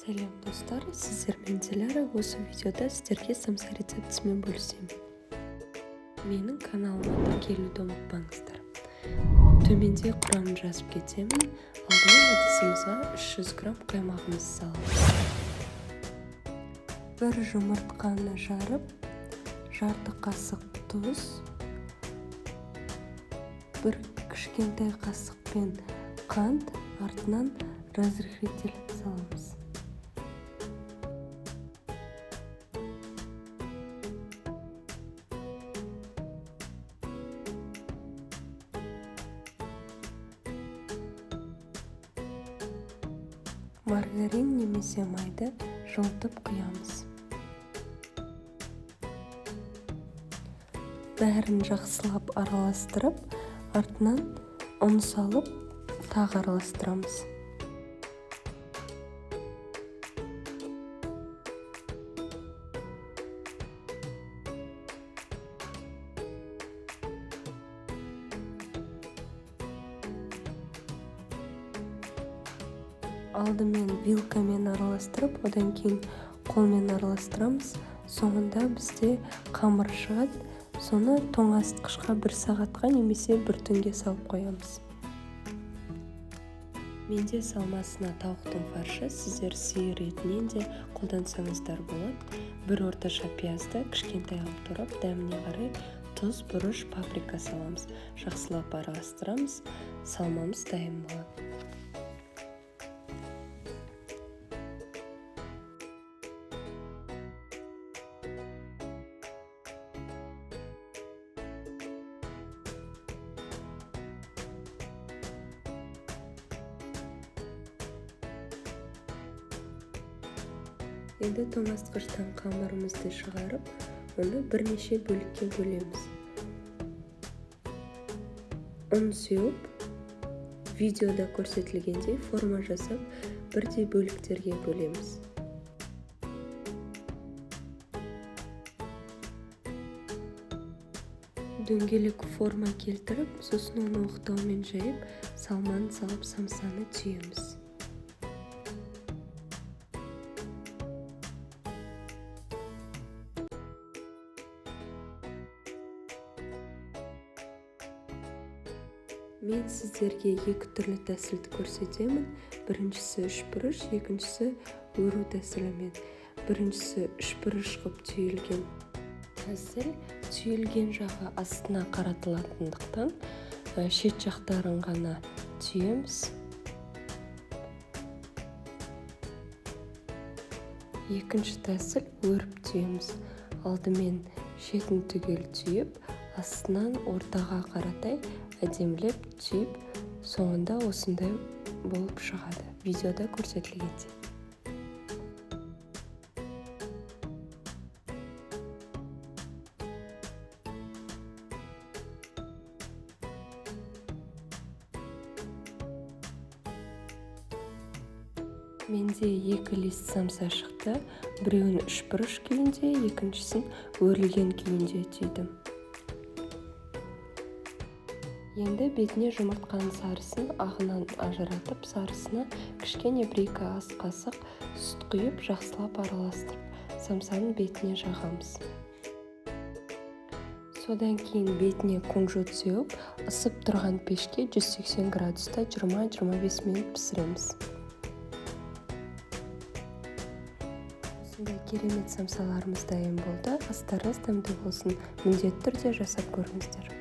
Сәлем, достар! Сіздермен Диляра. Осы видеода сіздерге самса рецептісімен бөлісемін. Менің каналыма тіркелуді ұмытпаңыздар. Төменде құрамын жазып кетемін. Алдымен ыдысымызға 300 грамм қаймағымызды саламыз. Бір жұмыртқаны жарып, жарты қасық тұз, бір кішкентай қасықпен қант, артынан разрыхлитель саламыз. Маргарин немесе майды жылытып құямыз. Бәрін жақсылап араластырып, артынан ұн салып, тағы араластырамыз. Алдымен вилкамен араластырып, одан кейін қолмен араластырамыз. Соңында бізде қамыр шығады. Соны тоңазытқышқа бір сағатқа немесе бір түнге салып қоямыз. Менде салмасына тауықтың фаршы, сіздер сиыр етінен де қолдансаңыздар болады. Бір орташа пиязды кішкентай қылып турап, дәміне қарай тұз, бұрыш, паприка саламыз. Жақсылап араластырамыз. Салмамыз дайын болады. Енді тоңазытқыштан қамырымызды шығарып, оны бірнеше бөлікке бөлеміз. Ұн сеуіп, видеода көрсетілгендей форма жасап, бірдей бөліктерге бөлеміз. Дөңгелек форма келтіріп, сосын оны оқтаумен жайып, салманы салып, самсаны түйеміз. Мен сіздерге екі түрлі тәсілді көрсетемін. Біріншісі үшбұрыш, екіншісі өру тәсілімен. Біріншісі үшбұрыш қып түйілген тәсіл, түйілген жағы астына қаратылатындықтан, шет жақтарын ғана түйеміз. Екінші тәсіл өріп түйеміз. Алдымен шетін түгел түйіп, астынан ортаға қаратай әдемілеп түйіп, соңында осындай болып шығады, видеода көрсетілгендей. Менде екі лист самса шықты. Біреуін үшбұрыш күйінде, екіншісін өрілген күйінде түйдім. Енді бетіне жұмыртқаның сарысын ағынан ажыратып, сарысына кішкене бір-екі ас қасық сүт құйып, жақсылап араластырып, самсаның бетіне жағамыз. Содан кейін бетіне кунжут сеуіп, ысып тұрған пешке 180 градуста 20-25 минут пісіреміз. Осындай керемет самсаларымыз дайын болды. Астарыңыз дәмді болсын. Міндетті түрде жасап көріңіздер.